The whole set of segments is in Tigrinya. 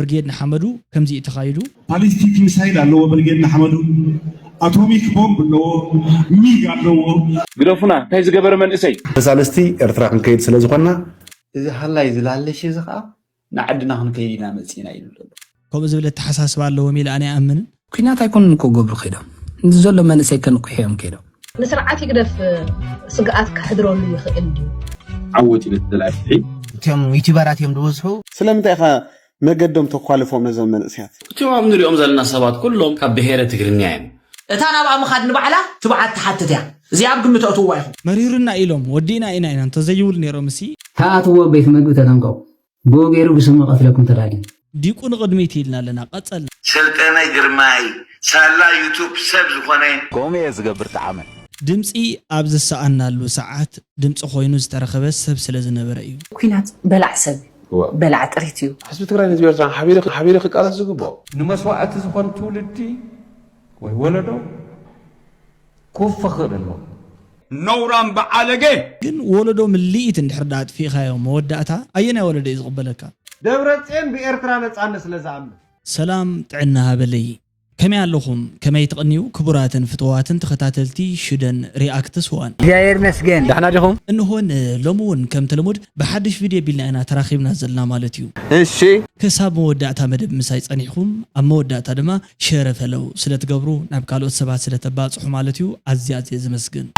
ብርጌድ ንሓመዱ ከምዚ እዩ ተኻይዱ። ባሊስቲክ ሚሳይል ኣለዎ ብርጌድ ንሓመዱ፣ ኣቶሚክ ቦምብ ኣለዎ፣ ሚግ ኣለዎ። ግደፉና፣ እንታይ ዝገበረ መንእሰይ? ተሳለስቲ ኤርትራ ክንከይድ ስለ ዝኾንና። እዚ ሃላይ ዝላለሽ እዚ ከዓ ንዓድና ክንከይድ ኢና መፂና ኢሉ ዘሎ። ከምኡ ዝብል ኣተሓሳስባ ኣለዎም ኢለ ኣነ ኣይኣምንን። ኲናት ኣይኮኑን እኮ ክገብሩ ከይዶም። እዚ ዘሎ መንእሰይ ከንቁሑ እዮም ከይዶም። ንስርዓት ህግደፍ ስግኣት ከሕድረሉ ይኽእል ድዩ? ዓወት ኢለ ትደልያ ፍትሒ። እቶም ዩቲበራት እዮም ዝበዝሑ። ስለምንታይ ኢኻ መገዶም ተኳልፎም ነዞም መንእሰያት? እቶም ኣብ ንሪኦም ዘለና ሰባት ኩሎም ካብ ብሄረ ትግርኛ እዮም። እታ ናብኣ ምኻድ ንባዕላ ትብዓት ትሓትት እያ። እዚኣ ኣብ ግምት ኣእትውዋ ኢኹም። መሪሩና ኢሎም ወዲእና ኢና ኢና እንተዘይብሉ ነይሮም እሲ። ተኣትዎ ቤት መግቢ ተጠንቀቑ። ብኡ ገይሩ ብስሙ ቀትለኩም ተዳልዩ። ዲቁ ንቕድሚት ኢልና ኣለና ቀጸልና። ሰልጠነ ግርማይ ሳላ ዩቱብ ሰብ ዝኾነ። ከምኡ እየ ዝገብር ጠዓመ። ድምጺ ኣብ ዝሰኣናሉ ሰዓት ድምጺ ኮይኑ ዝተረኸበ ሰብ ስለ ዝነበረ እዩ። ኲናት በላዕ ሰብ እዩ። በላዕ ጥሪት እዩ። ህዝቢ ትግራይ ንህዝቢ ኤርትራ ሓቢሩ ክቃለስ ዝግብኦ። ንመስዋእቲ ዝኾን ትውልዲ ወይ ወለዶ ክውፈ ክእል ኣለዎ። ነውራም በዓለገ። ግን ወለዶ ምልኢት እንድሕር ደኣ ኣጥፊእኻዮ መወዳእታ ኣየናይ ወለዶ እዩ ዝቕበለካ? ደብረፅዮን ብኤርትራ ነፃነት ስለ ዝኣምን። ሰላም ጥዕና ሃበለይ። ከመይ ኣለኹም? ከመይ ትቕንዩ? ክቡራትን ፍትዋትን ተኸታተልቲ ሽደን ሪኣክትስ ዋን። እግዚኣብሔር ይመስገን። ደሕና ዲኹም? እንሆ ንሎሚ እውን ከምቲ ልሙድ ብሓድሽ ቪድዮ ቢልና ኢና ተራኺብና ዘለና ማለት እዩ። እሺ። ክሳብ መወዳእታ መደብ ምሳይ ጸኒሕኩም፣ ኣብ መወዳእታ ድማ ሸረ ፈለው ስለ ትገብሩ፣ ናብ ካልኦት ሰባት ስለ ተባጽሑ ማለት እዩ። ኣዝየ ኣዝየ ዝመስግን።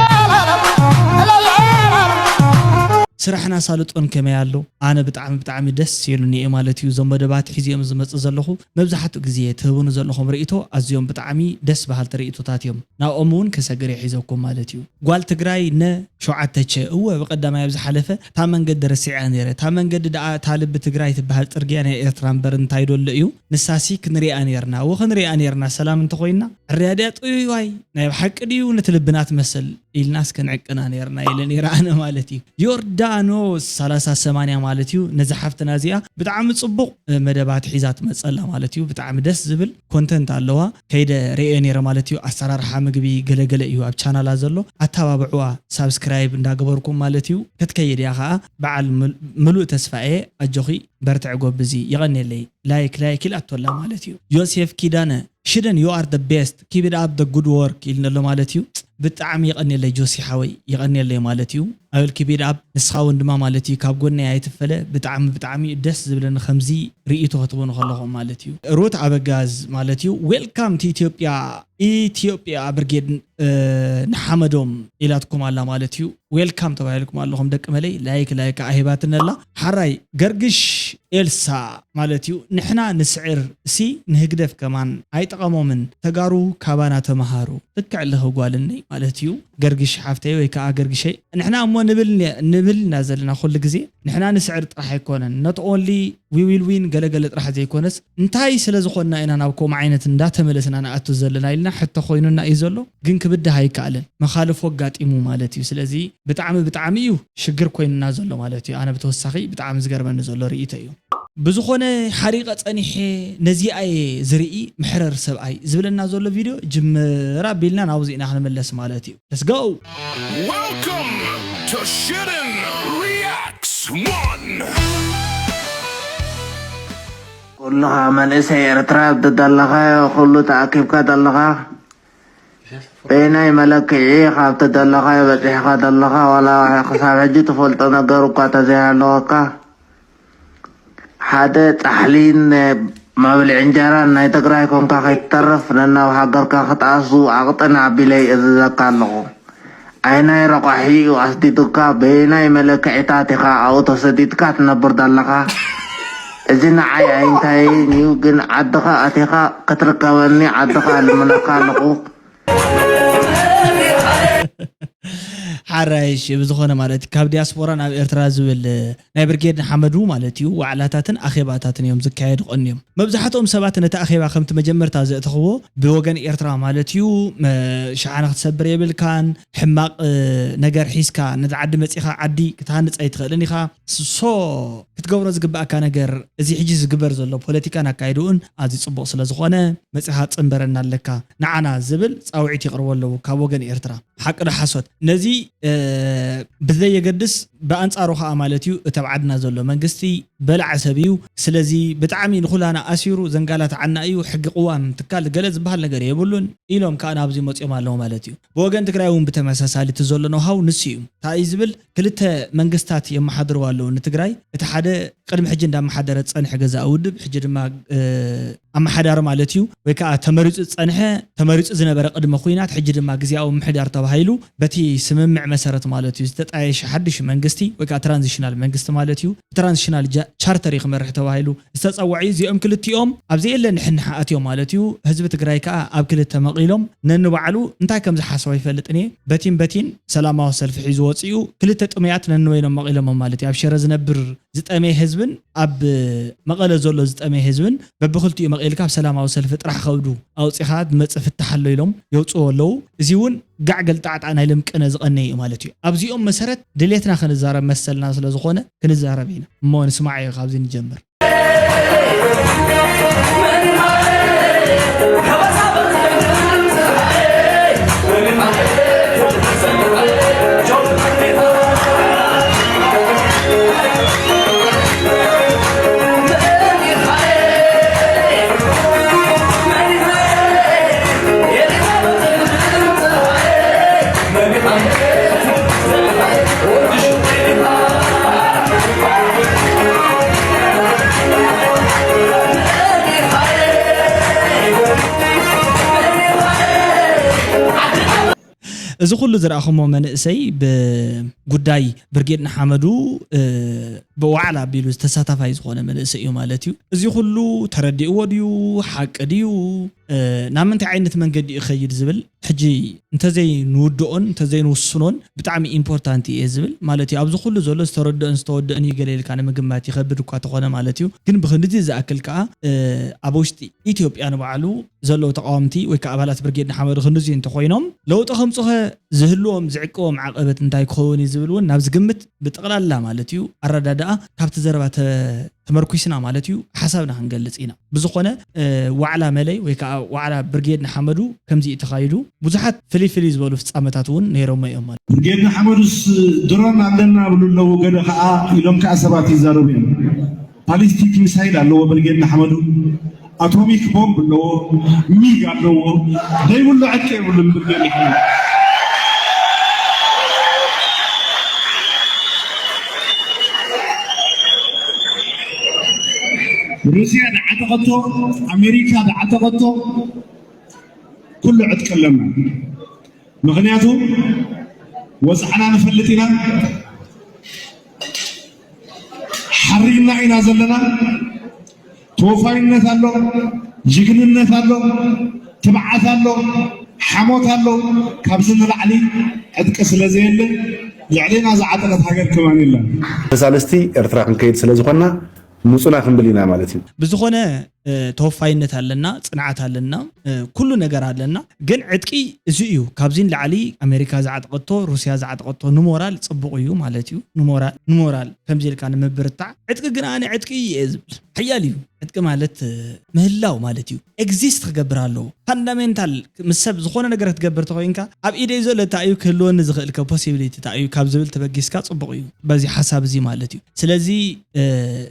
ስራሕን ኣሳልጦን ከመይ ኣሎ? ኣነ ብጣዕሚ ብጣዕሚ ደስ ኢሉኒ እየ ማለት እዩ። እዞም መደባት ሒዘዮም ዝመጽእ ዘለኹ መብዛሕትኡ ግዜ ትህቡኒ ዘለኹም ርእይቶ ኣዝዮም ብጣዕሚ ደስ በሃልቲ ርእይቶታት እዮም። ናብኦም እውን ክሰግር እየ ሒዘኩም ማለት እዩ። ጓል ትግራይ ነ ሸውዓተ ቸ እወ ብቀዳማይ ኣብ ዝሓለፈ እታ መንገዲ ረሲዐያ ነይረ። እታ መንገዲ ደኣ እታ ልቢ ትግራይ ትበሃል ጽርግያ ናይ ኤርትራ እምበር እንታይ ዶ ኣሎ እዩ? ንሳሲ ክንሪኣ ነይርና። እወ ክንሪኣ ነይርና ሰላም እንተኾይንና። ዕርያ ድያ ጥውይዋይ ናይ ብሓቂ ድዩ ነቲ ልብና ትመስል? ኢልናስ ክንዕቅና ነይርና ኢለ ነይረ ኣነ ማለት እዩ። ዮርዳኖስ ሰላሳ ሰማንያ ማለት እዩ። ነዛ ሓፍትና እዚኣ ብጣዕሚ ጽቡቕ መደባት ሒዛ ትመጸላ ማለት እዩ። ብጣዕሚ ደስ ዝብል ኮንተንት ኣለዋ። ከይደ ርእየ ነይረ ማለት እዩ። ኣሰራርሓ ምግቢ ገለገለ እዩ ኣብ ቻናላ ዘሎ። ኣተባብዕዋ ሳብስክራይብ እንዳገበርኩም ማለት እዩ። ክትከይድ እያ ከዓ በዓል ምሉእ ተስፋ እየ። ኣጆኺ በርትዕ ጎብዚ። የቐንየለይ። ላይክ ላይክ ኢላቶላ ማለት እዩ። ዮሴፍ ኪዳነ ሽደን you are the best keep it up the good work ኢልኒ ኣሎ ማለት እዩ። ብጣዕሚ የቐንየለይ ጆሲ ሓወይ የቐንየለይ ማለት እዩ። I will keep it up። ንስኻ እውን ድማ ማለት እዩ ካብ ጎነይ ኣይትፈለ። ብጣዕሚ ብጣዕሚ እዩ ደስ ዝብለኒ ከምዚ ርእይቶ ክትቡኒ ከለኹም ማለት እዩ። ሩት ኣበጋዝ ማለት እዩ welcome to ኢትዮጵያ። ኢትዮጵያ ብርጌድ ንሓመዶም ኢላትኩም ኣላ ማለት እዩ። ዌልካም ተባሂልኩም ኣለኹም ደቂ መለይ። ላይክ ላይክ ኣሂባትኒ ኣላ። ሓራይ ገርግሽ ኤልሳ ማለት እዩ ንሕና ንስዕር ሲ ንህግደፍ ከማን ኣይጠቐሞምን። ተጋሩ ካባና ተምሃሩ። ትክዕ ኣለኺ ጓልነይ ማለት እዩ። ገርግሽ ሓፍተይ ወይ ከዓ ገርግሸይ ንሕና እሞ ንብል ንብል ኢና ዘለና ኩሉ ግዜ ንሕና ንስዕር ጥራሕ ኣይኮነን not only we will win ገለገለ ጥራሕ ዘይኮነስ እንታይ ስለ ዝኾንና ኢና ናብ ከምኡ ዓይነት እንዳተመለስና ንኣቱ ዘለና ኢልና ሕቶ ኮይኑና እዩ ዘሎ። ግን ክብድህ ኣይከኣልን መኻልፎ ኣጋጢሙ ማለት እዩ። ስለዚ ብጣዕሚ ብጣዕሚ እዩ ሽግር ኮይኑና ዘሎ ማለት እዩ። ኣነ ብተወሳኺ ብጣዕሚ ዝገርመኒ ዘሎ ርእይቶ እዩ። ብዝኾነ ሓሪቐ ጸኒሐ ነዚኣ እየ ዝርኢ መሕረር ሰብኣይ ዝብለና ዘሎ ቪድዮ ጅምር ኣቢልና ናብዚ ኢና ክንምለስ ማለት እዩ። Let's go! Welcome to Shooting Reacts one. ኩልኻ መንእሰይ ኤርትራ ብደለኻዮ ኩሉ ተኣኪብካ ደለኻ በየናይ መለክዒ ካብቲ ደለኻዮ በጺሕካ ደለኻ ዋላ ክሳብ ሕጂ ትፈልጦ ነገር እኳ ተዘይሃለወካ ሓደ ጻሕሊን መብልዒ እንጀራን ናይ ትግራይ ኮንካ ከይትተርፍ ነናብ ሃገርካ ክትኣሱ ኣቕጥን ኣቢለ ይእዝዘካ ኣለኹ። ኣየናይ ረቋሒ'ዩ ኣስዲዱካ? በየናይ መለክዒታት ኢኻ ኣብኡ ተሰዲድካ ትነብር ዘለኻ? እዚ ንዓይ ኣይንታየይን እዩ፣ ግን ዓድኻ ኣቲኻ ክትርከበኒ ዓድኻ እልምነካ ኣለኹ። ሓራይሽ ብዝኾነ ማለት ካብ ዲያስፖራ ናብ ኤርትራ ዝብል ናይ ብርጌድ ንሓመዱ ማለት እዩ ዋዕላታትን ኣኼባታትን እዮም ዝካየዱ ቀንዮም። መብዛሕትኦም ሰባት ነቲ ኣኼባ ከምቲ መጀመርታ ዘእተኽዎ ብወገን ኤርትራ ማለት እዩ ሸሓነ ክትሰብር የብልካን፣ ሕማቕ ነገር ሒዝካ ነቲ ዓዲ መጺኻ ዓዲ ክትሃንጽ ኣይትኽእልን ኢኻ። ሶ ክትገብሮ ዝግባኣካ ነገር እዚ ሕጂ ዝግበር ዘሎ ፖለቲካን ኣካይድኡን ኣዝዩ ጽቡቕ ስለ ዝኾነ መጺኻ ጽንበረና ኣለካ ንዓና ዝብል ጻውዒት ይቕርቡ ኣለዉ ካብ ወገን ኤርትራ። ሓቂ ዶ ሓሶት ነዚ ብዘየገድስ ብኣንጻሩ ከኣ ማለት እዩ፣ እቲ ኣብ ዓድና ዘሎ መንግስቲ በላዕ ሰብ እዩ። ስለዚ ብጣዕሚ ንኹላና ኣሲሩ ዘንጋላትዓና እዩ። ሕጊ ቅዋም ትካል ገለ ዝበሃል ነገር የብሉን ኢሎም ከኣ ናብዚ መጺኦም ኣለዉ ማለት እዩ። ብወገን ትግራይ እውን ብተመሳሳሊ እቲ ዘሎ ኖሃው ንሱ እዩ። እንታይ እዩ ዝብል? ክልተ መንግስታት የመሓድርዋ ኣለዉ ንትግራይ። እቲ ሓደ ቅድሚ ሕጂ እንዳመሓደረ ዝጸንሐ ገዛኢ ውድብ፣ ሕጂ ድማ፣ እ፣ ኣመሓዳሪ ማለት እዩ፣ ወይ ከኣ ተመሪጹ ዝጸንሐ፣ ተመሪጹ ዝነበረ ቅድመ ኲናት፣ ሕጂ ድማ ግዝያዊ ምምሕዳር ተባሂሉ በቲ ስምምዕ መሰረት ማለት እዩ፣ ዝተጣየሸ ሓድሽ መንግስቲ ወይ ከኣ ትራንዚሽናል መንግስቲ ማለት እዩ፣ ትራንዚሽናል ጃ-፣ ቻርተር እዩ ክመርሕ ተባሂሉ ዝተጸውዐ እዩ። እዚኦም ክልቲኦም ኣብ ዘየለ ንሕንሓ ኣትዮም ማለት እዩ። ህዝቢ ትግራይ ከኣ ኣብ ክልተ መቒሎም ነንባዕሉ እንታይ ከም ዝሓሰቦ ኣይፈልጥን እየ። በቲን በቲን ሰላማዊ ሰልፊ ሒዙ ወጺኡ፣ ክልተ ጥሙያት ነንበይኖም መቒሎሞም ማለት እዩ። ኣብ ሽረ ዝነብር ዝጠመየ ህዝብን ኣብ መቐለ ዘሎ ዝጠመየ ህዝብን በብኽልቲኡ መቒልካ ኣብ ሰላማዊ ሰልፊ ጥራሕ ከብዱ ኣውጺኻ ዝመጽእ ፍታሕ ኣሎ ኢሎም የውጽኡ ኣለዉ። እዚ እውን ጋዕ ገልጣዕጣዕ ናይ ልምቅነ ዝቐነየ እዩ ማለት እዩ። ኣብዚኦም መሰረት ድሌትና ክንዛረብ መሰልና ስለ ዝኾነ ክንዛረብ ኢና። እሞ ንስማዓዮ ካብዚ ንጀምር። እዚ ኩሉ ዝረኣኹሞ መንእሰይ ብጉዳይ ብርጌድ ንሓመዱ፣ እ፣ ብዋዕላ ኣቢሉ ተሳታፋይ ዝኾነ መንእሰይ እዩ ማለት እዩ። እዚ ኩሉ ተረዲእዎ ድዩ? ሓቂ ድዩ? እ፣ ናብ ምንታይ ዓይነት መንገዲ ይኸይድ ዝብል ሕጂ እንተዘይንውድኦን እንተዘይንውስኖን ብጣዕሚ ኢምፖርታንት እየ ዝብል ማለት እዩ። ኣብዚ ኩሉ ዘሎ ዝተረድኦን ዝተወደኦን እዩ ገለ ኢልካ ንምግማት ይኸብድ እኳ ተኾነ ማለት እዩ። ግን ብክንድዚ ዝኣክል ከኣ፣ እ፣ ኣብ ውሽጢ ኢትዮጵያ ንባዕሉ ዘለዉ ተቃወምቲ ወይ ከኣ ኣባላት ብርጌድ ንሓመዱ ክንድዚ እንተኾይኖም ለውጢ ከምጽኸ ዝህልዎም ዝዕቅቦም ዓቐበት እንታይ ክኸውን እዩ ዝብል እውን ናብዚ ግምት ብጠቕላላ ማለት እዩ ኣረዳድኣ ካብቲ ዘረባ ተ-፣ ተመርኩስና ማለት እዩ ሓሳብና ክንገልጽ ኢና። ብዝኾነ፣ እ፣ ዋዕላ መለይ ወይ ከኣ ዋዕላ ብርጌድ ንሓመዱ ከምዚ እዩ ተኻይዱ። ብዙሓት ፍልይ ፍልይ ዝበሉ ፍጻመታት እውን ነይሮሞ እዮም ማለት እዩ። ብርጌድ ንሓመዱስ ድሮን ኣለና ብሉ ኣለዉ፣ ገለ ከኣ ኢሎም ከኣ ሰባት ይዛረቡ እዮም። ባሊስቲክ ሚሳይል ኣለዎ ብርጌድ ንሓመዱ፣ ኣቶሚክ ቦምብ ኣለዎ፣ ሚግ ኣለዎ። ዘይብሉ ዕጥቂ የብሉን ብርጌድ ንሓመዱ። ሩስያ ዝዓጠቐቶ፣ ኣሜሪካ ዝዓጠቐቶ ኩሉ ዕጥቂ ኣለና። ምኽንያቱ ወጽዓና ንፈልጥ ኢና፣ ሓሪና ኢና ዘለና። ተወፋይነት ኣሎ፣ ጅግንነት ኣሎ፣ ትብዓት ኣሎ፣ ሓሞት ኣሎ። ካብዚ ንላዕሊ ዕጥቂ ስለ ዘየለ ልዕሌና ዝዓጠቐት ሃገር ከማን የለን። ተሳለስቲ ኤርትራ ክንከይድ ስለ ዝኾንና ምጹና ክንብል ኢና ማለት እዩ። ብዝኾነ፣ እ፣ ተወፋይነት ኣለና፣ ጽንዓት ኣለና፣ እ፣ ኩሉ ነገር ኣለና። ግን ዕጥቂ እዚ እዩ። ካብዚ ንላዕሊ ኣሜሪካ ዝዓጠቐቶ፣ ሩስያ ዝዓጠቐቶ ንሞራል ጽቡቕ እዩ ማለት እዩ። ንሞራል፣ ንሞራል ከምዚ ኢልካ ንምብርታዕ። ዕጥቂ ግን ኣነ ዕጥቂ እየ ዝብል። ሓያል እዩ። ዕጥቂ ማለት፣ እ፣ ምህላው ማለት እዩ። ኤግዚስት ክገብር ኣለዎ። ፋንዳሜንታል ምስ ሰብ ዝኾነ ነገር ክትገብር ተኾይንካ፣ ኣብ ኢደይ ዘሎ እንታይ እዩ ክህልወኒ ዝኽእል ከ ፖሲቢሊቲ እንታይ እዩ ካብ ዝብል ተበጊስካ ጽቡቕ እዩ። በዚ ሓሳብ እዚ ማለት እዩ። ስለዚ፣ እ፣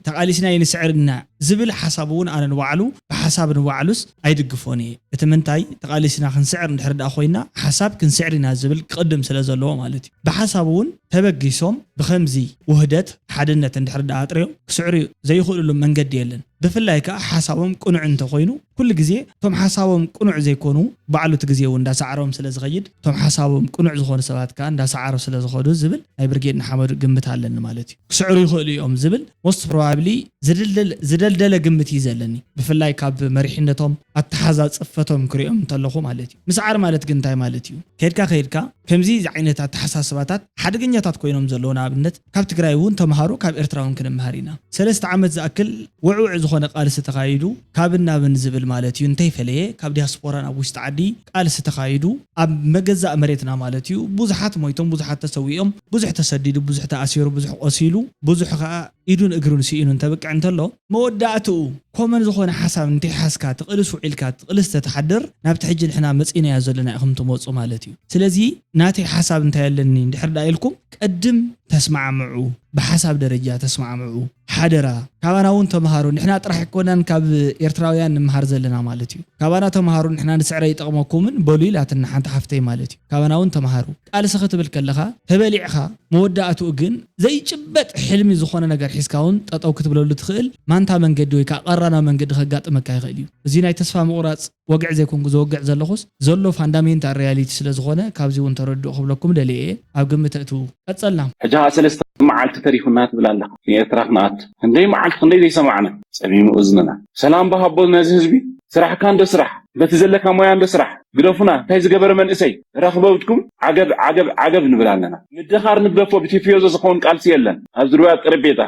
ተቓሊስና ይንስዕር ኢና ዝብል ሓሳብ እውን ኣነ ንባዕሉ ብሓሳብ ንባዕሉስ ኣይድግፎን እየ። እቲ ምንታይ ተቓሊስና ክንስዕር እንድሕር ደኣ ኮይና ሓሳብ ክንስዕር ኢና ዝብል ክቕድም ስለ ዘለዎ ማለት እዩ። ብሓሳብ እውን ተበጊሶም ብኸምዚ ውህደት ሓድነት እንድሕር ደኣ ኣጥርዮም ክስዕሩ ዘይኽእሉሉ መንገዲ የለን። ብፍላይ ከኣ ሓሳቦም ቅኑዕ እንተኾይኑ ኩሉ ግዜ እቶም ሓሳቦም ቅኑዕ ዘይኮኑ ባዕሉ እቲ ግዜ እውን እንዳሰዓሮም ስለ ዝኸይድ እቶም ሓሳቦም ቅኑዕ ዝኾኑ ሰባት ከኣ እንዳሰዓሩ ስለ ዝኸዱ ዝብል ናይ ብርጌድ ንሓመዱ ግምት ኣለኒ ማለት እዩ። ክስዕሩ ይኽእሉ እዮም ዝብል ሞስት ፕሮባብሊ ዝድልደል-፣ ዝደልደለ ግምት እዩ ዘለኒ። ብፍላይ ካብ መሪሕነቶም ኣተሓዛ ጽፈቶም ክሪኦም እንተለኹ ማለት እዩ። ምስዓር ማለት ግን እንታይ ማለት እዩ? ከድካ ከድካ ከምዚ ዓይነት ኣተሓሳስባታት ሓደገኛታት ኮይኖም ዘለዉ፣ ንኣብነት ካብ ትግራይ እውን ተምሃሩ፣ ካብ ኤርትራ እውን ክንምሃር ኢና። ሰለስተ ዓመት ዝኣክል ውዕውዕ ዝኾነ ቃልሲ ተኻይዱ፣ ካብን ናብን ዝብል ማለት እዩ፣ እንተይፈለየ ካብ ዲያስፖራ ናብ ውሽጢ ዓዲ ቃልሲ ተኻይዱ፣ ኣብ መገዛእ መሬትና ማለት እዩ ብዙሓት ሞይቶም፣ ብዙሓት ተሰዊኦም፣ ብዙሕ ተሰዲዱ፣ ብዙሕ ተኣሲሩ፣ ብዙሕ ቆሲሉ፣ ብዙሕ ከኣ ኢዱን እግሩን ስኢኑ እንተብቅዕ እንተሎ፣ መወዳእትኡ ኮመን ዝኾነ ሓሳብ እንተይሓዝካ፣ ትቕልስ ውዒልካ፣ ትቕልስ ተትሓድር፣ ናብቲ ሕጂ ንሕና መጺእናዮ ዘለና ኢኹም ትመጹ ማለት እዩ። ስለዚ ናተይ ሓሳብ እንታይ ኣለኒ እንድሕር ደኣ ኢልኩም፣ ቅድም ተስማዕምዑ፣ ብሓሳብ ደረጃ ተስማዕምዑ። ሓደራ፣ ካባና እውን ተምሃሩ። ንሕና ጥራሕ ኣይኮናን ካብ ኤርትራውያን ንምሃር ዘለና ማለት እዩ። ካባና ተምሃሩ፣ ንሕና ንስዕረ ይጠቕመኩምን በሉ ኢላትና ሓንቲ ሓፍተይ ማለት እዩ። ካባና እውን ተምሃሩ። ቃልሲ ክትብል ከለኻ ተበሊዕኻ፣ መወዳእትኡ ግን ዘይጭበጥ ሕልሚ ዝኾነ ነገር ሒዝካ እውን ጠጠው ክትብለሉ ትኽእል ማንታ መንገዲ ወይ ከዓ ቀራና መንገዲ ከጋጥመካ ይኽእል እዩ። እዚ ናይ ተስፋ ምቑራፅ ወግዒ ዘይኮንኩ ዘወግዕ ዘለኹስ፣ ዘሎ ፋንዳሜንታል ሪያሊቲ ስለ ዝኾነ፣ ካብዚ እውን ተረድኡ ክብለኩም ደልየ እየ። ኣብ ግምት ኣእትዉ። ቀጸልና። ሕጂ ኸዓ ሰለስተ መዓልቲ ተሪፉና ትብል ኣለኻ። ንኤርትራ ክንኣቱ ክንደይ መዓልቲ፣ ክንደይ ዘይሰማዕና። ጸሚሙ እዝንና። ሰላም ብሃቦ ነዚ ህዝቢ። ስራሕካ እንዶ ስራሕ፣ በቲ ዘለካ ሞያ እንዶ ስራሕ። ግደፉና፣ እንታይ ዝገበረ መንእሰይ? ራኽበብትኩም ዓገብ፣ ዓገብ፣ ዓገብ ንብል ኣለና። ምድኻር ንግደፎ፣ ብቲፊዮዞ ዝኸውን ቃልሲ የለን። ኣብ ዝርባ ኣብ ጠረጴዛ።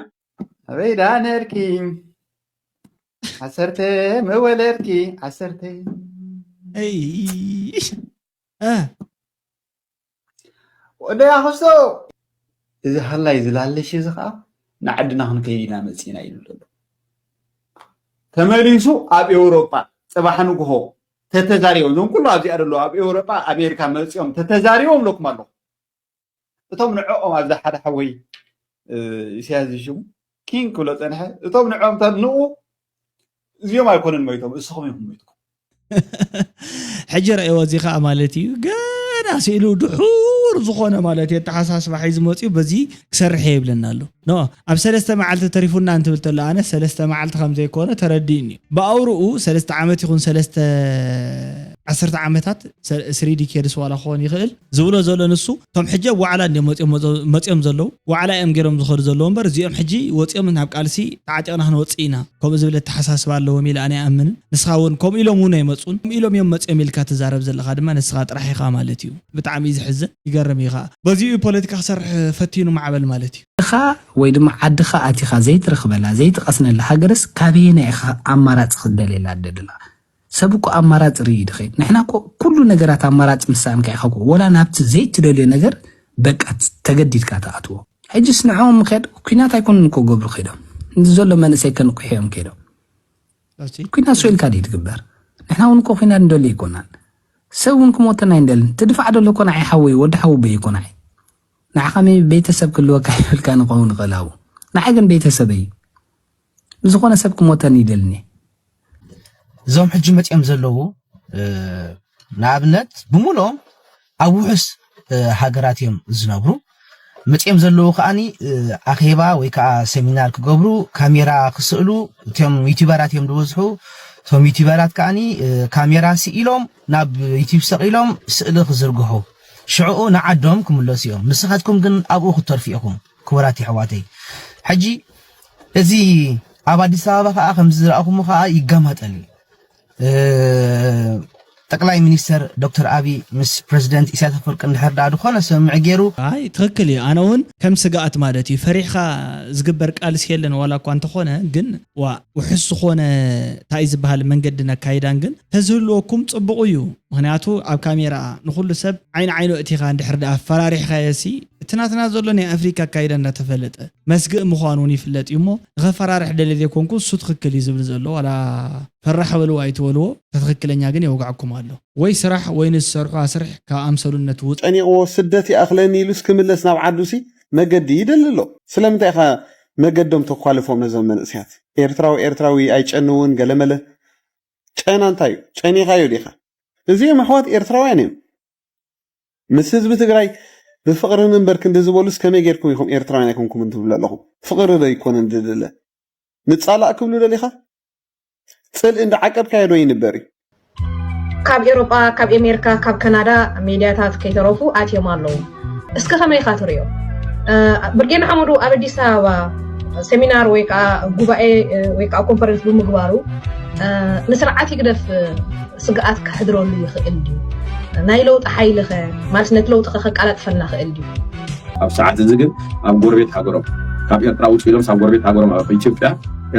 ኣበይ ደኣ ነርኪ? ዓሰርተ መወለድኪ፣ ዓሰርተ። እይ። እ። ወደይ ኣኸስቶ። እዚ ሃላይ ዝላለሽ እዚ ኸዓ ንዓድና ክንከይድ ኢና መጺእና ኢሉ ዘሎ። ተመሊሱ ኣብ ኤውሮጳ ጽባሕ ንግሆ ተተዛሪቦም፣ እዞም ኩሉ ኣብዚኣ ዘለዉ ኣብ ኤውሮጳ ኣሜሪካ መጺኦም ተተዛሪቦም ኣለኩም ኣለኹ። እቶም ንዕኦም ኣብዚ ሓደ ሓወይ፣ እ፣ ኢሳያስ ዝሽሙ ኪንግ ክብሎ ጸንሐ። እቶም ንዕኦም ተንኡ እዚኦም ኣይኮኑን ሞይቶም፣ እስኹም ኢኹም ሞይትኩም። ሕጂ ረእይዎ፣ እዚ ኸኣ ማለት እዩ፣ ገና ስኢሉ ድሑር ዝኾነ ማለት እዩ፣ ኣተሓሳስባ ሒዙ መጺኡ፣ በዚ ክሰርሕ እየ ይብለና ኣሎ። ኖ፣ ኣብ ሰለስተ መዓልቲ ተሪፉና እንትብል ተሎ፣ ኣነ ሰለስተ መዓልቲ ከም ዘይኮነ ተረዲእኒ እዩ። ብኣውርኡ ሰለስተ ዓመት ይኹን ሰለስተ ዓሰርተ ዓመታት፣ ሰ-፣ ስሪ ዲኬድስ ዋላ ክኾን ይኽእል፣ ዝብሎ ዘሎ ንሱ፣ እቶም ሕጂ ኣብ ዋዕላ እንድዮም መጺኦም፣ መጾ-፣ መጺኦም ዘለዉ፣ ዋዕላ እዮም ገይሮም ዝኸዱ ዘለዉ እምበር፣ እዚኦም ሕጂ ወጺኦም ናብ ቃልሲ ተዓጢቕና ክንወጽእ ኢና፣ ከምኡ ዝብል ኣተሓሳስባ ኣለዎም ኢለ ኣነ ኣይኣምንን። ንስኻ እውን ከምኡ ኢሎም እውን ኣይመጹን። ከምኡ ኢሎም እዮም መጺኦም ኢልካ ትዛረብ ዘለኻ ድማ ንስኻ ጥራሕ ኢኻ ማለት እዩ። ብጣዕሚ እዩ ዘሕዝን፣ ይገርም እዩ ኸኣ። በዚኡ እዩ ፖለቲካ ክሰርሕ ፈቲኑ ማዕበል ማለት እዩ። ኢኻ ወይ ድማ ዓድኻ ኣቲኻ ዘይትረኽበላ፣ ዘይትቐስነላ ሃገርስ ካበየናይ ኢኻ ኣማራጺ ክትደልየላ ትደሊ? ሰብ እኮ ኣማራጺ ርኢ ድኸይድ። ንሕና እኮ ኩሉ ነገራት ኣማራጺ ምስ ሰኣንካ ኢኻ እኮ፣ ወላ ናብቲ ዘይትደልዮ ነገር በቃ ተገዲድካ ትኣትዎ። ሕጅስ ንዕኦም ምኽያድ ኲናት ኣይኮኑን እኮ ክገብሩ ከይዶም። እዚ ዘሎ መንእሰይ ከንቕሑ እዮም ከይዶም። እሺ። ኲናት ሰው ኢልካ ድዩ ትግበር? ንሕና እውን እኮ ኲናት ንደሊ ኣይኮናን። ሰብ እውን ክሞተና ኣይንደልን። ትድፋዕ ደሎ እኮ ንዓይ ሓወይ፣ ወዲ ሓወቦይ እኮ ንዓይ። ንዓኻ ሜቢ ቤተሰብ ክህልወካ ይብልካ ንኸውን ይኽእል ኣብኡ። ንዓይ ግን ቤተሰበይ እዩ። ብዝኾነ ሰብ ክሞተኒ ይደልኒ። እዞም ሕጂ መጺኦም ዘለዉ፣ እ፣ ንኣብነት ብምሉኦም ኣብ ውሑስ፣ እ፣ ሃገራት እዮም ዝነብሩ። መጺኦም ዘለዉ ከኣኒ፣ እ፣ ኣኼባ ወይ ከኣ ሰሚናር ክገብሩ፣ ካሜራ ክስእሉ፣ እቶም ዩቲዩበራት እዮም ዝበዝሑ። እቶም ዩቲዩበራት ከኣኒ፣ እ፣ ካሜራ ስኢሎም ናብ ዩቲዩብ ሰቒሎም ስእሊ ክዝርግሑ። ሽዑኡ ንዓዶም ክምለሱ እዮም። ንስኻትኩም ግን ኣብኡ ክትተርፉ ኢኹም፣ ክቡራት የሕዋተይ። ሕጂ እዚ ኣብ ኣዲስ ኣበባ ከኣ ከምዚ ዝረኣኹሞ ከኣ ይገማጠል እዩ። እ፣ ጠቅላይ ሚኒስተር ዶክተር ኣቢ ምስ ፕረዚደንት ኢሳያስ ኣፈወርቂ እንድሕር ደኣ ዝኾነ ስምምዕ ገይሩ። ኣይ፣ ትኽክል እዩ። ኣነ እውን ከም ስግኣት ማለት እዩ። ፈሪሕኻ ዝግበር ቃልሲ የለን ዋላ እኳ እንተኾነ፣ ግን ዋ፣ ውሑስ ዝኾነ እንታይ እዩ ዝበሃል መንገድን ኣካይዳን ግን ተዝህልወኩም ጽቡቕ እዩ። ምኽንያቱ ኣብ ካሜራ ንኹሉ ሰብ ዓይኒ ዓይኑ ኣእቲኻ እንድሕር ደኣ ኣፈራሪሕካዮሲ፣ እቲ ናትና ዘሎ ናይ ኣፍሪካ ኣካይዳ እንዳተፈለጠ መስግእ ምዃኑ እውን ይፍለጥ እዩ እሞ፣ ንኸፈራርሕ ደልየ ዘይኮንኩ እሱ ትኽክል እዩ ዝብል ዘሎ፣ ዋላ ፈራሕ በልዎ ኣይትበልዎ፣ ተትኽክለኛ ግን የውግዓኩም ኣሎ። ወይ ስራሕ ወይ ንዝሰርሑ ኣስርሕ ካብ ኣምሰሉነት ውፅ። ጨኒቕዎ ስደት ይኣኽለኒ ኢሉስ ክምለስ ናብ ዓዱሲ መገዲ ይደሊ ኣሎ። ስለምንታይ ኢኻ መገዶም ተኳልፎም ነዞም መንእሰያት? ኤርትራዊ ኤርትራዊ ኣይጨንውን ገለመለ። ጨና እንታይ እዩ? ጨኒኻዮ ዲኻ? እዚኦም ኣሕዋት ኤርትራውያን እዮም። ምስ ህዝቢ ትግራይ ብፍቕሪ ንንበር ክንዲ ዝበሉስ ከመይ ጌርኩም ኢኹም ኤርትራውያን ኣይኮንኩምን ትብሉ ኣለኹም? ፍቕሪ ዶ ኣይኮነን ዝድለ? ንጻላእ ክብሉ ደሊኻ? ጽልኢ እንዳዓቀብካዮ ዶ ይንበር እዩ? ካብ ኤውሮጳ፣ ካብ ኤሜሪካ፣ ካብ ካናዳ ሜድያታት ከይተረፉ ኣትዮም ኣለዉ። እስከ ከመይ ኢኻ ትርእዮ? እ፣ ብርጌድ ንሓመዱ ኣብ ኣዲስ ኣበባ ሰሚናር ወይ ከዓ ጉባኤ፣ እ፣ ወይ ከዓ ኮንፈረንስ ብምግባሩ፣ እ፣ ንስርዓት ህግደፍ ስግኣት ከሕድረሉ ይኽእል ድዩ? ናይ ለውጢ ሓይሊ ኸ? ማለት ነቲ ለውጢ ኸ ከቃላጥፈልና ኽእል ድዩ? ኣብ ሰዓት እዚ ግን ኣብ ጎረቤት ሃገሮም ካብ ኤርትራ ውጭ ኢሎም ኣብ ጎረቤት ሃገሮም ኣብ ኢትዮጵያ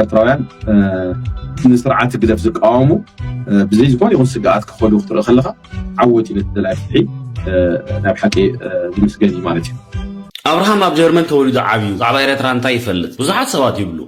ኤርትራውያን እ፣ ንስርዓት ህግደፍ ዝቃወሙ እ፣ ብዘይ ዝኾነ ይኹን ስግኣት ክኸዱ ክትርኢ ከለኻ ዓወት እዩ ነቲ ደላይ ፍትሒ እ፣ ናይ ብሓቂ እ፣ ዝምስገን እዩ ማለት እዩ። ኣብርሃም ኣብ ጀርመን ተወሊዱ ዓብዩ፣ ብዛዕባ ኤረትራ እንታይ ይፈልጥ? ብዙሓት ሰባት ይብሉ።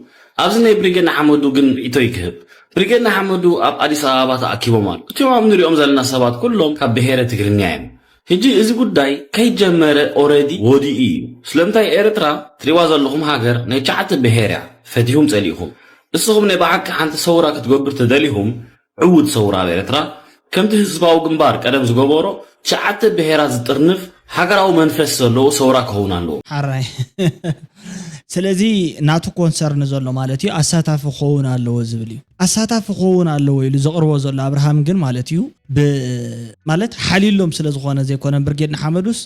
ኣብዚ ናይ ብሪጌድ ንሓመዱ ግን ርእይቶ ይክህብ። ብሪጌድ ንሓመዱ ኣብ ኣዲስ ኣበባ ተኣኪቦም ኣሉ። እቲኦም ኣብ ንሪኦም ዘለና ሰባት ኩሎም ካብ ብሄረ ትግርኛ እዮም። ሕጂ እዚ ጉዳይ ከይጀመረ ኦረዲ ወዲኡ እዩ። ስለምንታይ ኤረትራ ትሪእዋ ዘለኹም ሃገር ናይ ትሽዓተ ብሄር እያ፣ ፈቲኹም ጸሊእኹም። ንስኹም ናይ ብሓቂ ሓንቲ ሰውራ ክትገብር ተደሊኹም ዕዉት ሰውራ ኣብ ኤረትራ ከምቲ ህዝባዊ ግንባር ቀደም ዝገበሮ ትሽዓተ ብሄራት ዝጥርንፍ ሃገራዊ መንፈስ ዘለዎ ሰውራ ክኸውን ኣለዎ። ሓራይ ስለዚ ናቱ ኮንሰርን ዘሎ ማለት እዩ ኣሳታፊ ክኸውን ኣለዎ ዝብል እዩ። ኣሳታፊ ክኸውን ኣለዎ ኢሉ ዘቕርቦ ዘሎ ኣብርሃም ግን ማለት እዩ ብ- ማለት ሓሊሎም ስለ ዝኾነ ዘይኮነ ብርጌድ ንሓመዱስ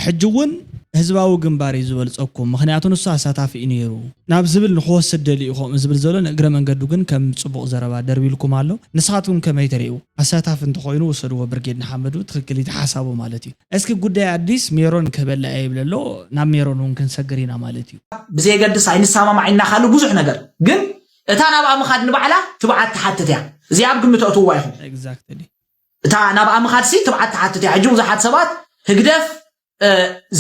ሕጂ እውን ህዝባዊ ግንባር እዩ ዝበልፀኩም ምክንያቱ ንሱ ኣሳታፊ እዩ ነይሩ ናብ ዝብል ንክወስድ ደሊኡ ከምኡ ዝብል ዘሎ ንእግረ መንገዱ ግን ከም ፅቡቕ ዘረባ ደርቢልኩም ኣሎ። ንስኻትኩም ከመይ ተርእይዎ? ኣሳታፊ እንተኮይኑ ውሰድዎ ብርጌድ ንሓመዱ ትክክል እቲ ሓሳቡ ማለት እዩ። እስኪ ጉዳይ ኣዲስ ሜሮን ክህበላ እየ ይብል ኣሎ። ናብ ሜሮን እውን ክንሰግር ኢና ማለት እዩ። ብዘየገድስ ኣይንሰማማዕ ኢና ካልእ ብዙሕ ነገር ግን እታ ናብኣ ምኻድ ንባዕላ ትብዓት ትሓትት እያ። እዚኣ ኣብ ግምት ኣእትውዋ ኢኹም። Exactly። እታ ናብኣ ምኻድሲ ትብዓት ትሓትት እያ። ሕጂ ብዙሓት ሰባት ህግደፍ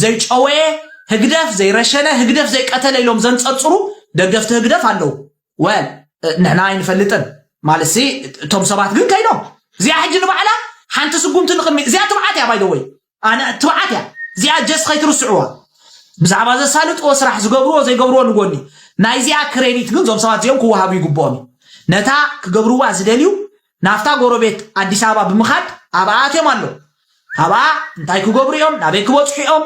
ዘይጨወየ፣ ህግደፍ ዘይረሸነ፣ ህግደፍ ዘይቀተለ ኢሎም ዘንጸርጽሩ ደገፍቲ ህግደፍ ኣለዉ። ወል ንሕና ኣይንፈልጥን ማለትሲ እቶም ሰባት ግን ከይዶም እዚኣ ሕጂ ንባዕላ ሓንቲ ስጉምቲ ንቕድሚ እዚኣ ትብዓት እያ ባይደወይ ኣነ ትብዓት እያ እዚኣ ጀስ ከይትርስዕዋ ብዛዕባ ዘሳልጥዎ ስራሕ ዝገብርዎ ዘይገብርዎ ንጎኒ ናይዚኣ ክሬዲት ግን እዞም ሰባት እዚኦም ክወሃቡ ይግብኦም እዩ ነታ ክገብርዋ ዝደልዩ ናብታ ጎረቤት ኣዲስ ኣበባ ብምኻድ ኣብኣ ኣትዮም ኣለዉ ኣብኣ እንታይ ክገብሩ እዮም ናበይ ክበፅሑ እዮም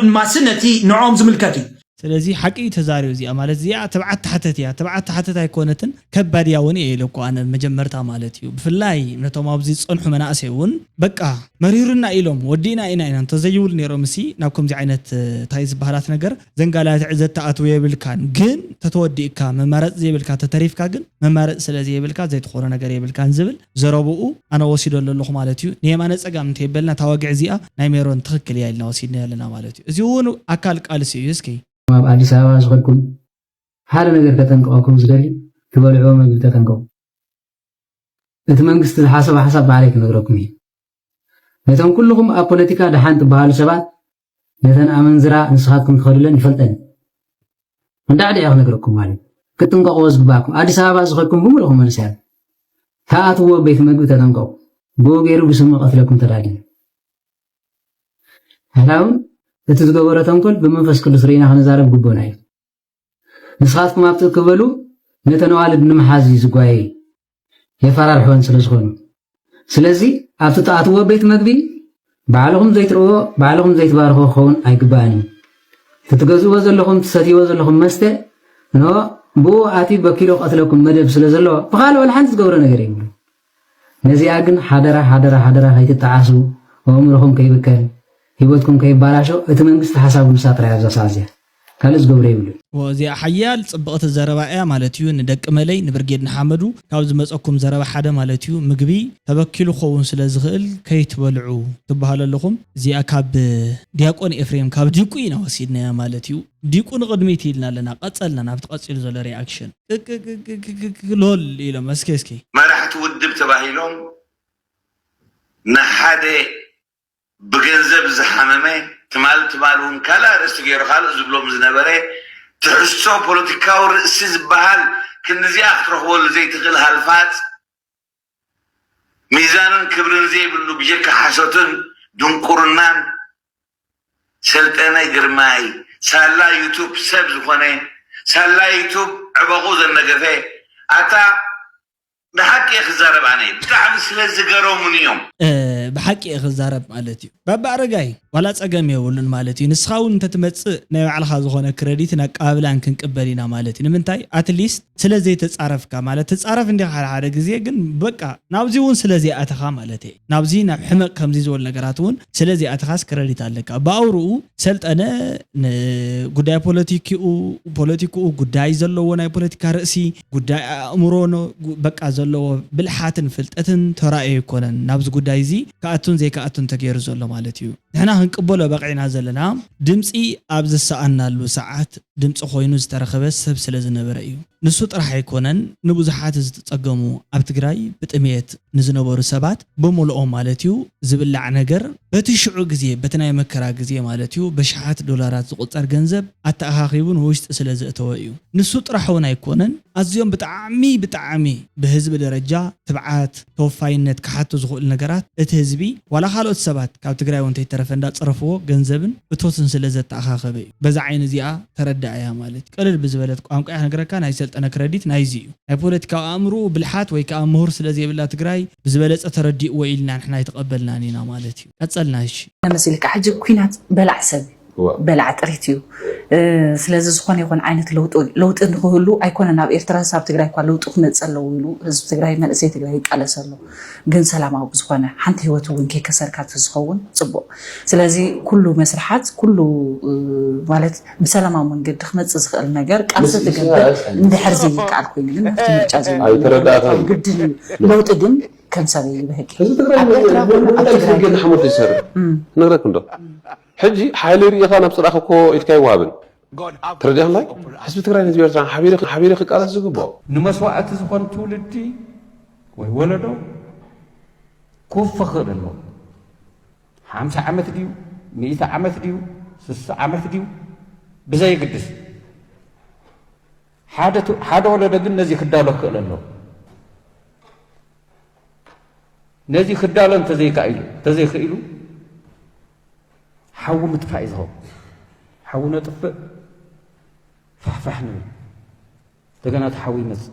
ንማሲ ነቲ ንዖም ዝምልከት እዩ ስለዚ ሓቂ እዩ ተዛሪቡ እዚኣ ማለት እዚኣ ትብዓት ተሓተት እያ ትብዓት ተሓተት ኣይኮነትን ከባድ እያ እውን እየ ኢለ እኮ ኣነ መጀመርታ ማለት እዩ ብፍላይ ነቶም ኣብዚ ዝፀንሑ መናእሰይ እውን በቃ መሪሩና ኢሎም ወዲእና ኢና ኢና እንተዘይብሉ ነይሮም እሲ ናብ ከምዚ ዓይነት እንታይ ዝበሃላት ነገር ዘንጋላትዕ ዘተኣትው የብልካን ግን ተተወዲእካ መማረፂ ዘይብልካ ተተሪፍካ ግን መማረፂ ስለ ዘይብልካ ዘይትኾኖ ነገር የብልካን ዝብል ዘረብኡ ኣነ ወሲዶ ኣለኹ ማለት እዩ። ንየማነ ፀጋም እንተይበልና እታ ወግዒ እዚኣ ናይ ሜሮን ትኽክል እያ ኢልና ወሲድናዮ ኣለና ማለት እዩ። እዚ እውን ኣካል ቃልሲ እዩ። እስኪ ኣብ ኣዲስ ኣበባ ዝኸድኩም ሓደ ነገር ከጠንቅቐኩም ዝደሊ ትበልዕዎ መግቢ ተጠንቀቑ። እቲ መንግስቲ ዝሓሰቦ ሓሳብ ባዕለይ ክነግረኩም እየ። ነቶም ኩልኹም ኣብ ፖለቲካ ደሓን ትበሃሉ ሰባት ነተን ኣመንዝራ ንስኻትኩም ትኸዱለን ይፈልጠን። እንዳዕሊ እየ ክነግረኩም ማለት እዩ። ክትጥንቀቕዎ ዝግባእኩም ኣዲስ ኣበባ ዝኸድኩም ብምሉእኹም መንእሰያት ተኣትዎ ቤት መግቢ ተጠንቀቑ። ብኡ ገይሩ ብስሙ ቀትለኩም ተዳልዩ። ሕና እውን እቲ ዝገበሮ ተንኮል ብመንፈስ ቅዱስ ርኢና ክንዛረብ ግቡእና እዩ። ንስኻትኩም ኣብቲ ክበሉ ነተን ኣዋልድ ንምሓዝ እዩ ዝጓየ የፈራርሕወን ስለ ዝኾኑ ስለዚ ኣብቲ ትኣትዎ ቤት መግቢ ባዕልኹም ዘይትርእዎ ባዕልኹም ዘይትባርኽዎ ክኸውን ኣይግባእን እዩ። እቲ ትገዝእዎ ዘለኹም ትሰትይዎ ዘለኹም መስተ ንሆ ብኡ ኣትዩ በኪሉ ክቐትለኩም መደብ ስለ ዘለዎ ብኻልእ ወላ ሓንቲ ዝገብሮ ነገር የብሉን። ነዚኣ ግን ሓደራ ሓደራ ሓደራ ከይትጠዓሱ ኣእምሮኹም ከይብከል ሂወትኩም ከይባላሾ እቲ መንግስቲ ሓሳቡ ንሳ ጥራይ ኣብዛ ሰዓት እዚኣ ካልእ ዝገብሮ የብሉን። እዚኣ ሓያል ፅብቕቲ ዘረባ እያ ማለት እዩ ንደቂ መለይ ንብርጌድ ንሓመዱ ካብ ዝመፀኩም ዘረባ ሓደ ማለት እዩ ምግቢ ተበኪሉ ክኸውን ስለ ዝኽእል ከይትበልዑ ትበሃሉ ኣለኹም እዚኣ ካብ ዲያቆን ኤፍሬም ካብ ዲቁ ኢና ወሲድናያ ማለት እዩ ዲቁ ንቕድሚት ኢልና ኣለና ቀፀልና ናብቲ ቀፂሉ ዘሎ reaction ቅቅቅቅቅቅቅ ሎል ኢሎም እስኪ እስኪ መራሕቲ ውድብ ተባሂሎም ንሓደ ብገንዘብ ዝሓመመ ትማል ትማል እውን ካልእ ኣርእስቲ ገይሩ ካልእ ዝብሎም ዝነበረ ትሕዝቶ ፖለቲካዊ ርእሲ ዝበሃል ክንድዚኣ ክትረኽበሉ ዘይትኽእል ሃልፋፅ ሚዛንን ክብርን ዘይብሉ ብጀካ ሓሶትን ድንቁርናን ሰልጠነ ግርማይ ሳላ ዩቱብ ሰብ ዝኾነ ሳላ ዩቱብ ዕበቑ ዘነገፈ ኣታ ብሓቂ እየ ክዛረብ ኣነ ብጣዕሚ ስለ ዝገረሙኒ እዮም። ብሓቂ እየ ክዛረብ ማለት እዩ ባባ ኣረጋይ ዋላ ፀገም የብሉን ማለት እዩ ንስኻ እውን እንተትመፅእ ናይ ባዕልኻ ዝኾነ ክረዲትን ኣቀባብላን ክንቅበል ኢና ማለት እዩ ንምንታይ ኣትሊስት ስለ ዘይተፃረፍካ ማለት ትፃረፍ እንዲኻ ሓደ ሓደ ግዜ ግን በቃ ናብዚ እውን ስለ ዘይኣተኻ ማለት እየ ናብዚ ናብ ሕመቕ ከምዚ ዝበሉ ነገራት እውን ስለ ዘይኣተኻስ ክረዲት ኣለካ ብኣውርኡ ሰልጠነ ንጉዳይ ፖለቲክኡ ፖለቲክኡ ጉዳይ ዘለዎ ናይ ፖለቲካ ርእሲ ጉዳይ ኣእምሮ በቃ ዘለዎ ብልሓትን ፍልጠትን ተራእዮ ኣይኮነን ናብዚ ጉዳይ እዚ ክኣቱን ዘይክኣቱን ተገይሩ ዘሎ ማለት እዩ ንሕና ክንቅበሎ በቂዕና ዘለና ድምፂ ኣብ ዝሰኣናሉ ሰዓት ድምፂ ኮይኑ ዝተረኸበ ሰብ ስለ ዝነበረ እዩ ንሱ ጥራሕ ኣይኮነን፣ ንብዙሓት ዝተጸገሙ ኣብ ትግራይ ብጥሜት ንዝነበሩ ሰባት ብምልኦም ማለት እዩ ዝብላዕ ነገር በቲ ሽዑ ግዜ፣ በቲ ናይ መከራ ግዜ ማለት እዩ ብሽሓት ዶላራት ዝቑጸር ገንዘብ ኣተኣኻኺቡ ንውሽጢ ስለ ዘእተወ እዩ። ንሱ ጥራሕ እውን ኣይኮነን፣ ኣዝዮም ብጣዕሚ ብጣዕሚ ብህዝቢ ደረጃ ትብዓት፣ ተወፋይነት ክሓቱ ዝኽእሉ ነገራት እቲ ህዝቢ ዋላ ካልኦት ሰባት ካብ ትግራይ እውን እንተይተረፈ እንዳጸረፍዎ ገንዘብን እቶትን ስለ ዘተኣኻኸበ እዩ። በዛ ዓይኒ እዚኣ ተረዳእያ ማለት እዩ። ቅልል ብዝበለት ቋንቋ እያ ክነግረካ፣ ናይ ሰልጠነ ክረዲት ናይዚ እዩ። ናይ ፖለቲካዊ ኣእምርኡ ብልሓት ወይ ከዓ ምሁር ስለ ዘይብላ ትግራይ ብዝበለጸ ተረዲእዎ ኢልና ንሕና ኣይተቐበልናን ኢና ማለት እዩ። ቀጸልና እሺ። መሲልካ ሕጂ ኩናት በላዕ ሰብ እዩ። እዋ። በላዕ ጥሪት እዩ። እ፣ ስለዚ ዝኾነ ይኹን ዓይነት ለውጢ ለውጢ ንክህሉ ኣይኮነን። ኣብ ኤርትራ ሳብ ትግራይ እኳ ለውጢ ክመፅእ ኣለዎ ኢሉ ህዝቢ ትግራይ መንእሰይ ትግራይ ይቃለስ ኣሎ። ግን ሰላማዊ ብዝኾነ ሓንቲ ህይወት እውን ከይከሰርካ ተዝኸውን ፅቡቕ። ስለዚ ኩሉ መስርሓት ኩሉ እ፣ ማለት ብሰላማዊ መንገዲ ክመፅእ ዝኽእል ነገር ቃልሲ ምስ ትገብር ኢሳያስ እንድሕር ዘይከኣል ኮይኑ ግን ኣብቲ ምርጫ ኣይተረዳእካን። ግድን እዩ። ለውጢ ግን ከም ሰበይ ብህቂ ህዝቢ ትግራይ ኣብ ኤርትራ ንምንታይ ኣብ ትግራይ ክሰግድ ንሓመዱ ይሰርሕ ነግረክ እንዶ ሕጂ ሓይሊ ርኢኻ ናብ ፅላእኻ እኮ ኢድካ ይወሃብን ተረዲእካ እንታይ ህዝቢ ትግራይ ህዝቢ ኤርትራ ሓቢሩ ሓቢሩ ክቃለስ ዝግብኦ ንመስዋእቲ ዝኾን ትውልዲ ወይ ወለዶ ክውፈ ክኽእል ኣለዎ። ሓምሳ ዓመት ድዩ፣ ሚእቲ ዓመት ድዩ፣ ስሳ ዓመት ድዩ፣ ብዘየግድስ ሓደ ቱ- ሓደ ወለዶ ግን ነዚ ክዳሎ ክኽእል ኣለዎ። ነዚ ክዳሎ እንተዘይካኢሉ እንተዘይክኢሉ ሓዊ ምጥፋእ እዩ ዝኸውን። ሓዊ ነጥፍእ ፋሕፋሕ ንብል እንደገና እቲ ሓዊ ይመፅእ።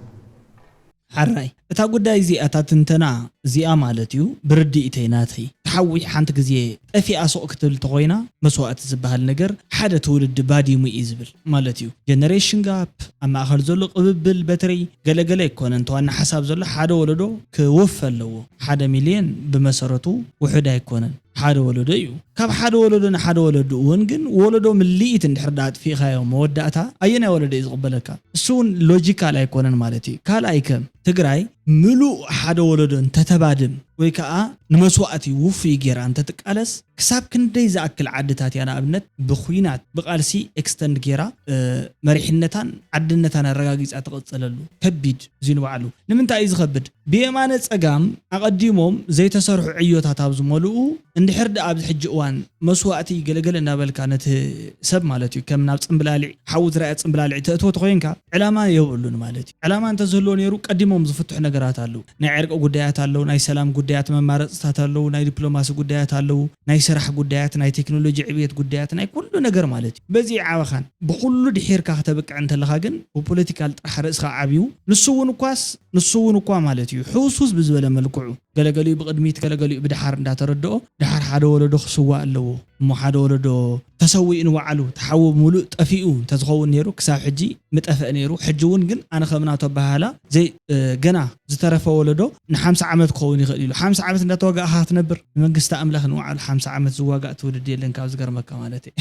ሓራይ እታ ጉዳይ እዚኣ እታ ትንተና እዚኣ ማለት እዩ ብርድኢተይ ናተይ ተሓዊ ሓንቲ ግዜ ጠፊኣ ሱቕ ክትብል ተኾይና መስዋእቲ ዝበሃል ነገር ሓደ ትውልዲ ባዲሙ እዩ ዝብል ማለት እዩ። ጀነሬሽን ጋፕ ኣብ ማእኸል ዘሎ ቅብብል በትሪ ገለገለ ኣይኮነን። ተዋና ሓሳብ ዘሎ ሓደ ወለዶ ክውፍ ኣለዎ። ሓደ ሚልዮን ብመሰረቱ ውሑድ ኣይኮነን። ሓደ ወለዶ እዩ። ካብ ሓደ ወለዶ ንሓደ ወለዶ እውን ግን ወለዶ ምልኢት እንድሕር ዳ ኣጥፊእካዮ መወዳእታ ኣየናይ ወለዶ እዩ ዝቕበለካ? እሱ እውን ሎጂካል ኣይኮነን ማለት እዩ። ካልኣይ ከም ትግራይ ምሉእ ሓደ ወለዶ እንተተባድም ወይ ከዓ ንመስዋእቲ ውፉይ ጌራ እንተትቃለስ ክሳብ ክንደይ ዝኣክል ዓድታት እያ ንኣብነት ብኩናት ብቃልሲ ኤክስተንድ ጌራ መሪሕነታን ዓድነታን ኣረጋጊፃ ትቐፀለሉ ከቢድ እዚ ንባዕሉ ንምንታይ እዩ ዝኸብድ? ብየማነ ጸጋም ኣቐዲሞም ዘይተሰርሑ ዕዮታት ኣብ ዝመልኡ እንድሕር ደኣ ኣብዚ ሕጂ እዋን መስዋእቲ ገለገለ እናበልካ ነቲ ሰብ ማለት እዩ ከም ናብ ጽምብላሊዕ ሓዊ ዝረኣየ ጽምብላሊዕ ተእትዎ ተኾይንካ ዕላማ የብሉን ማለት እዩ። ዕላማ እንተዝህልዎ ነይሩ ቀዲሞም ዝፍትሑ ነገራት ኣለዉ። ናይ ዕርቂ ጉዳያት ኣለዉ፣ ናይ ሰላም ጉዳያት መማረፅታት ኣለዉ፣ ናይ ዲፕሎማሲ ጉዳያት ኣለዉ፣ ናይ ስራሕ ጉዳያት፣ ናይ ቴክኖሎጂ ዕብየት ጉዳያት፣ ናይ ኩሉ ነገር ማለት እዩ። በዚ ይዓበኻን ብኩሉ ድሒርካ ክተብቅዕ እንተለኻ ግን ብፖለቲካል ጥራሕ ርእስኻ ዓብዩ ንሱ እውን እኳስ ንሱ እውን እኳ ማለት እዩ ሕውሱስ ብዝበለ መልክዑ ገለገሊኡ ብቕድሚት ገለገሊኡ ብድሓር እንዳተረድኦ ድሓር ሓደ ወለዶ ክስዋእ ኣለዎ እሞ ሓደ ወለዶ ተሰዊኡ ንባዕሉ ተሓዊ ሙሉእ ጠፊኡ እንተዝኸውን ነይሩ ክሳብ ሕጂ ምጠፍአ ነይሩ። ሕጂ እውን ግን ኣነ ከም ናቱ ኣበሃህላ ዘይ ገና ዝተረፈ ወለዶ ንሓምሳ ዓመት ክኸውን ይኽእል ኢሉ ሓምሳ ዓመት እንዳተዋጋእኻ ክትነብር ንመንግስቲ ኣምላኽ ንባዕሉ ሓምሳ ዓመት ዝዋጋእ ትውልዲ የለን ካብ ዝገርመካ ማለት እዩ።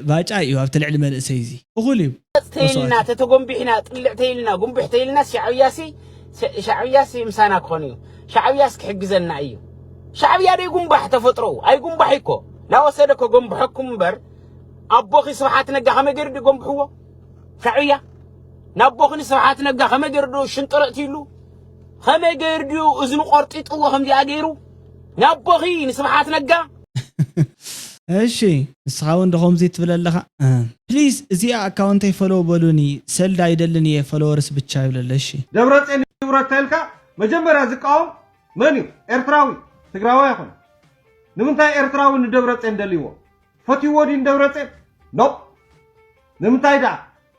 ባጫ እዩ ኣብቲ ልዕሊ መንእሰይ እዚ እኹል እዩ። ተይልና ተተጎንቢሕና ጥልዕ ተይልና ጉንቡሕ ተይልና ሻዕብያሲ ሻዕብያሲ ምሳና ክኾን እዩ። ሻዕብያስ ክሕግዘና እዩ። ሻዕብያ ደይ ጉንባሕ ተፈጥሮኡ ኣይጉንባሕ እኮ ናወሰደ ከጎንብሐኩም እምበር ኣቦኺ ስብሓት ነጋ ከመይ ገይሩ ድዩ ጎንብሕዎ? ሻዕብያ ናቦኺ ንስብሓት ነጋ ከመይ ገይሩ ድዩ ሽንጥርእ ትይሉ? ከመይ ገይሩ ድዩ እዝኑ ቆርጢጥዎ ከምዚኣ ገይሩ ናቦኺ ንስብሓት ነጋ እሺ ንስኻ እውን ዶ ከምዚ ትብል ኣለኻ ፕሊዝ እዚኣ ኣካውንተይ ፈሎ በሉኒ ሰልድ ኣይደልን እየ ፎሎወርስ ብቻ ይብለለ እሺ ደብረፅዮን ይውረድ ተልካ መጀመርያ ዝቃወም መን እዩ? ኤርትራዊ ትግራዊ ኣይኮነ። ንምንታይ ኤርትራዊ ንደብረፅዮን ደልይዎ? ፈትይዎ ድዩ ንደብረፅዮን? ኖ። ንምንታይ ደኣ?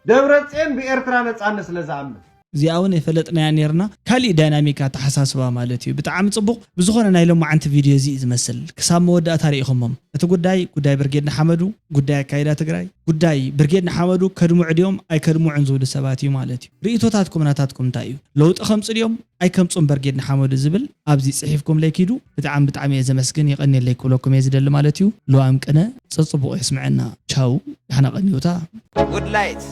ደብረፅዮን ብኤርትራ ነፃነት ስለ ዝኣምን። እዚኣ እውን የፈለጥናያ ነርና ካሊእ ዳይናሚክ ኣተሓሳስባ ማለት እዩ ብጣዕሚ ፅቡቕ ብዝኾነ ናይ ሎማዓንቲ ቪድዮ እዚ እዩ ዝመስል ክሳብ መወዳእታ ርኢኹሞም እቲ ጉዳይ ጉዳይ ብርጌድ ንሓመዱ ጉዳይ ኣካይዳ ትግራይ ጉዳይ ብርጌድ ንሓመዱ ከድምዑ ድዮም ኣይከድምዑን ዝብሉ ሰባት እዩ ማለት እዩ ርእቶታትኩም ናታትኩም እንታይ እዩ ለውጢ ከምፁ ድዮም ኣይከምፁን ብርጌድ ንሓመዱ ዝብል ኣብዚ ፅሒፍኩምለይ ኪዱ ብጣዕሚ ብጣዕሚ እየ ዘመስግን የቐንየለይ ክብለኩም እየ ዝደሊ ማለት እዩ ልዋም ቅነ ፅፅቡቕ የስምዐና ቻው ዳሕና ቀንዩታ Good light.